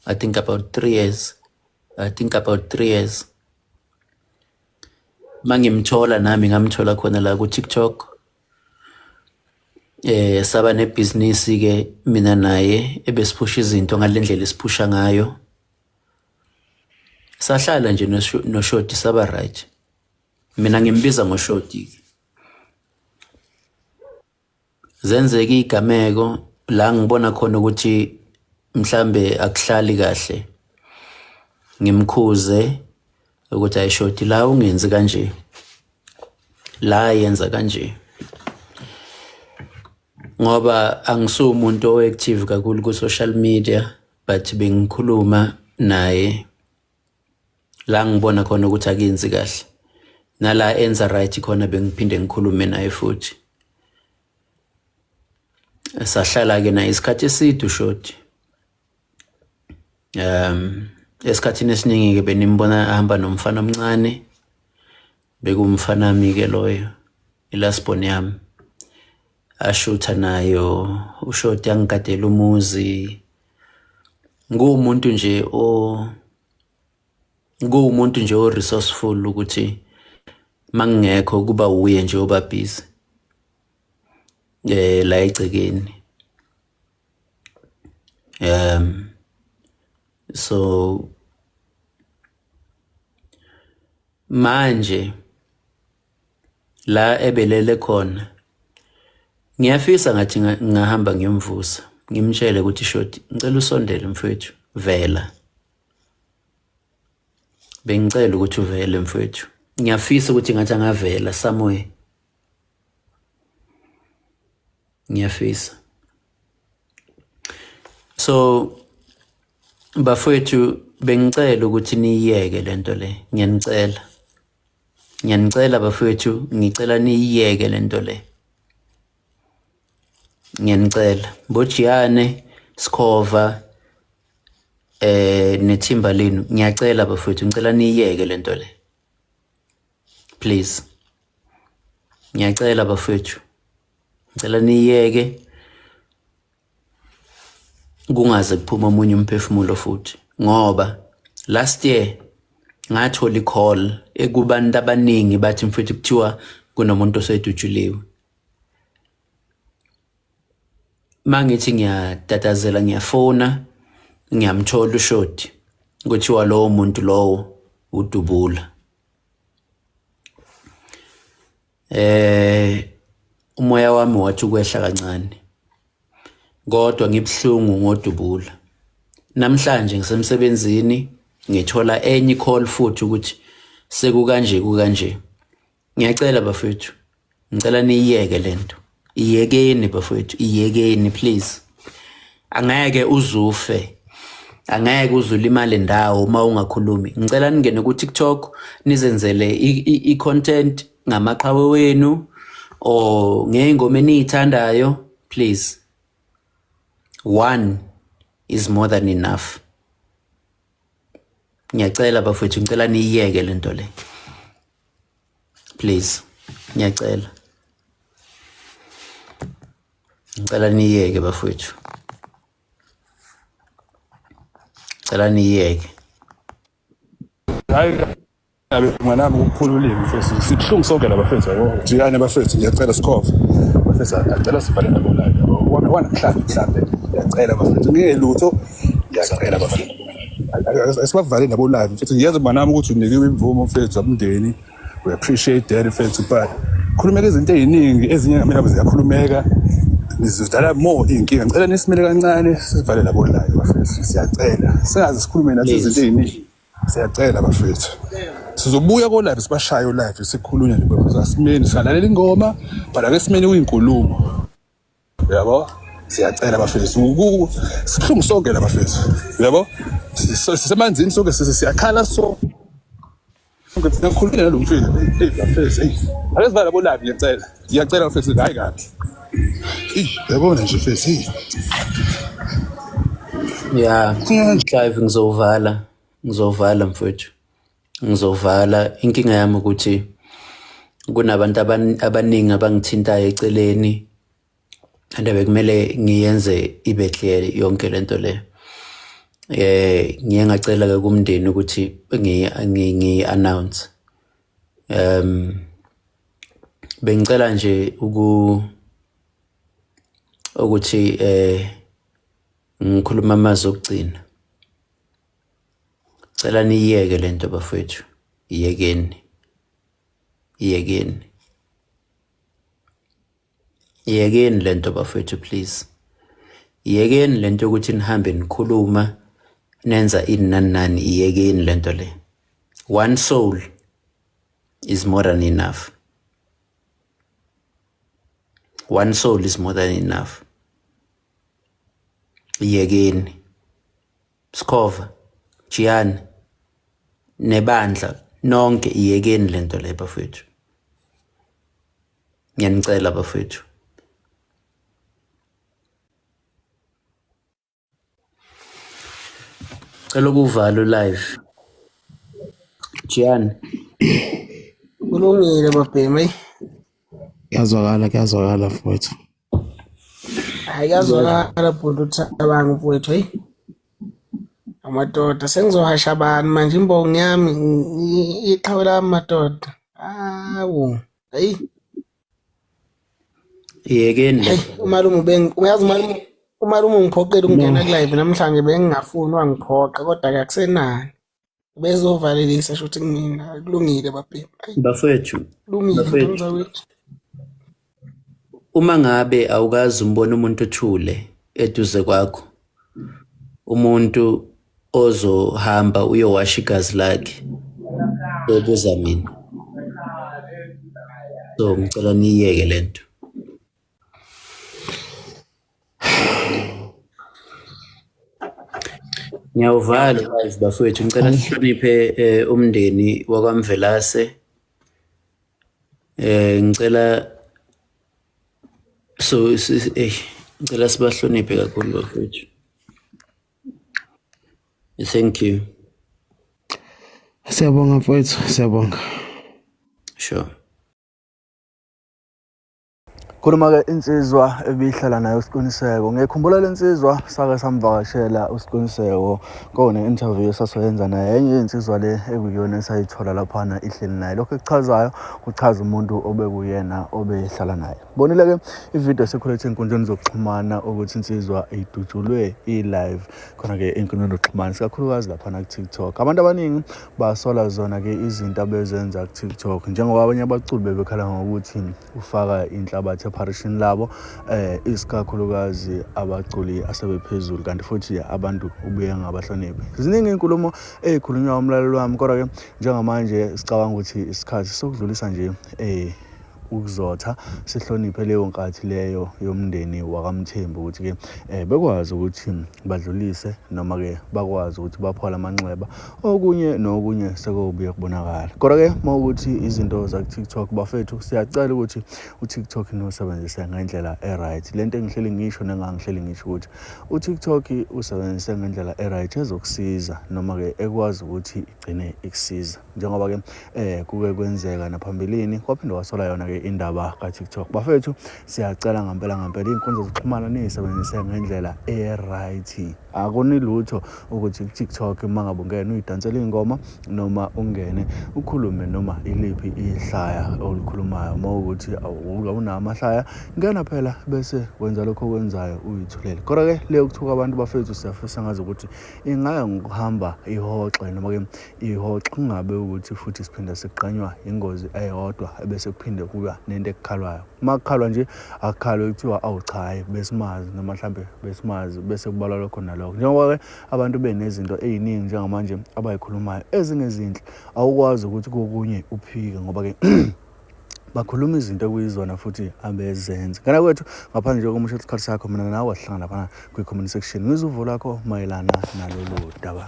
I think about 3 years. I think about 3 years. Mangimthola nami ngamthola khona la ku TikTok. Saba nebhizinisi ke mina naye ebesiphusha izinto ngalendlela esiphusha ngayo. Sahlala nje noShoti saba right. Mina ngimbiza ngoShoti ke. Zenzeka iy'gameko la ngibona khona ukuthi mhlambe akuhlali kahle ngimkhuze ukuthi ayishodi la ungenzi kanje la yenza kanje ngoba angisuye umuntu o-active kakhulu ku-social media but bengikhuluma naye la ngibona khona ukuthi akenzi kahle nala enza right khona bengiphinde ngikhulume naye futhi sahlala ke naye isikhathi eside ushoti um esikhathini esiningi ke benimbona ahamba nomfana omncane bekumfana wami ke loyo ilasbon yami ashutha nayo ushoti angigadela umuzi nguwumuntu nje o kuwumuntu nje o resourceful ukuthi mangingekho kuba uye nje oba busy la egcekeni so manje la ebelele khona ngiyafisa ngathi ngingahamba ngiyomvusa ngimtshele ukuthi shoti ngicela usondele mfowethu vela bengicela ukuthi uvele mfowethu ngiyafisa ukuthi ngathi angavela somewhere ngiyafisa so bafowethu bengicela ukuthi niyiyeke lento le ngiyanicela ngiyanicela bafowethu ngicela niyiyeke lento le ngiyanicela bojiyane sikhova nethimba lenu ngiyacela bafowethu ngicela niyiyeke lento le please ngiyacela bafowethu ngicela niyiyeke kungaze kuphume omunye umphefumulo futhi ngoba last year ngathola i-call ekubantu abaningi bathi mfethu kuthiwa kunomuntu osedutshuliwe mangithi ngiyatatazela ngiyafona ngiyamthola ushoti kuthiwa lowo muntu lowo udubula umoya wami wathi ukwehla kancane kodwa ngibuhlungu ngodubula namhlanje ngisemsebenzini ngithola enye call futhi ukuthi sekukanje kukanje ngiyacela bafethu ngicela niyiyeke lento iyekeni bafethu iyekeni please angeke uzufe angeke uzulimale ndawo uma ungakhulumi ngicela ningene ku TikTok nizenzele i-content ngamaqhawe wenu or ngey'ngoma eniyithandayo please one is more than enough ngiyacela bafethu ngicela niyiyeke lento le please ngiyacela ngicela niyeke bafowethu ngicela niyeke hayi kabi mwanami ukuphula ulimi mfethu sibuhlungu sonke la bafethu yabo jikane bafethu ngiyacela sikhova bafethu acela sivale nabo la yabo wanamhlanje mhlambe ngiyacela bafethu ngeke lutho ngiyacela bafethu asibavale nabo live mfethu ngiyeza mwanami ukuthi unikiwe imvumo mfethu abumndeni we appreciate that mfethu but khulumeka izinto ey'ningi ezinye ngamele ngabe ziyakhulumeka nizodala more iy'nkinga ngicela nisimele kancane sivale labo live bafethu siyacela singaze sikhulume nathi izinto ey'ningi siyacela bafethu sizobuya ko live sibashaye live sikhulunywe nje bafethu asimeni singalalela ingoma but ake simeni kuyinkulumo uyabo siyacela bafethu sibuhlungu sonke la bafethu uyabo sisemanzini sonke siyakhala sonke thina ngikhulumile nalo mfethu hey bafethu hey ake sivale labo live ngiyacela ngiyacela bafethu hayi kabi yabona nje mfethu hey ya Clive ngizovala ngizovala mfowethu ngizovala inkinga yami ukuthi kunabantu abaningi abangithintayo eceleni and bekumele ngiyenze ibe clear yonke lento le. Ngiye ngacela ke kumndeni ukuthi ngi ngi announce. Bengicela nje ukuthi ngikhuluma amazwi okugcina. Cela niyeke lento bafowethu. Iyekeni. Iyekeni. Iyekeni lento bafowethu please. Iyekeni lento yokuthi nihambe nikhuluma nenza ini nani nani, iyekeni lento le. One soul is more than enough. One soul is more than enough. Iyekeni. Sikhova, Jiyane, nebandla nonke iyekeni lento le bafowethu. Ngiyanicela bafowethu. Cela ukuvala live. Jiyane. Kulungile babhemi. Eyi. Kuyazwakala, kuyazwakala mfowethu. Hayi kuyazwakala bhuti uThabang mfowethu heyi. Amadoda sengizohasha bani manje imbongi yami iqhawe lami madoda. Hawu. Hayi. Iyekeni Hey, lento. umalume uyazi umalume ungiphoqile No. ukungena ku-live namhlanje bengingafuni wangiphoqa kodwa-ke akusenani. Bezovalelisa shuthi kumina kulungile babhemi. Ayi Bafowethu, kulungile bafowethu. mntanzakwethu. Uma ngabe awukazi umbona umuntu othule eduze kwakho, umuntu ozohamba uyowasha igazi lakhe, obuza mina. So ngicela niyeke lento. Ngiyawuvala live bafowethu, ngicela Hayi. sihloniphe umndeni wakwaMvelase. Ngicela so ngicela sibahloniphe kakhulu bafowethu. Thank you. Siyabonga mfowethu, siyabonga. Sure. Khuluma-ke insizwa ebihlala naye uSiqiniseko. Ngiyikhumbula le nsizwa sake samvakashela uSiqiniseko kona interview esasoyenza naye. Enye yezinsizwa le ekuyiyona esayithola laphana ihleli naye. Lokho ekuchazayo kuchaza umuntu obekuyena obehlala naye. Bonile-ke ividiyo esekhulethwe ey'nkundleni zokuxhumana ukuthi insizwa idutshulwe i-live khona-ke ey'nkundleni zokuxhumana, isikakhulukazi laphana ku-TikTok. Abantu abaningi basola zona-ke izinto abezenza ku-TikTok njengoba abanye abaculi bebekhala ngokuthi ufaka inhlabathi epharishini labo isikakhulukazi abaculi asebephezulu kanti futhi abantu ubuye ngabahloniphi. Ziningi iy'nkulumo ey'khulunywa umlaleli wami kodwa-ke njengamanje sicabanga ukuthi isikhathi sokudlulisa nje ukuzotha sihloniphe leyo nkathi leyo yomndeni wakaMthembu ukuthi-ke bekwazi ukuthi badlulise noma-ke bakwazi ukuthi baphole amanxeba okunye nokunye sekuyobuye kubonakala. Kodwa-ke uma ukuthi izinto zaku-TikTok bafethu siyacela ukuthi u-TikTok niwusebenzise ngendlela e-right. Le nto engihleli ngisho nengangihleli ngisho ukuthi u-TikTok usebenzise ngendlela e-right ezokusiza noma-ke ekwazi ukuthi igcine ikusiza. Njengoba-ke kuke kwenzeka naphambilini kwaphinde wasola yona-ke indaba ka-TikTok. Bafethu siyacela ngampela ngampela iy'nkundla zokuxhumana niy'sebenzise ngendlela e-right. Akoni lutho ukuthi ku-TikTok uma ngabe ungena uyidansele iy'ngoma noma ungene ukhulume noma iliphi ihlaya olikhulumayo. Uma ukuthi awunawo amahlaya ngena phela bese wenza lokho okwenzayo uyithulele. Kodwa-ke le yokuthuka abantu bafethu siyafisa ngazi ukuthi ingaya ngokuhamba ihoxe noma-ke ihoxe kungabe ukuthi futhi siphinde sigqanywa ingozi eyodwa ebese kuphinde kuba nento ekukhalwayo. Uma kukhalwa nje akukhalwe kuthiwa awu cha hhayi besimazi noma mhlampe besimazi bese kubalwa lokho nalokho. Njengoba-ke abantu benezinto ey'ningi njengamanje abay'khulumayo ezingezinhle awukwazi ukuthi kokunye uphike ngoba-ke bakhuluma izinto ekuyizona futhi abezenze. Ngana kwethu ngaphandle nje kokumosha isikhathi sakho mina nawe sihlangana laphana kwi-comment section ngizwe uvo lwakho mayelana nalolu daba.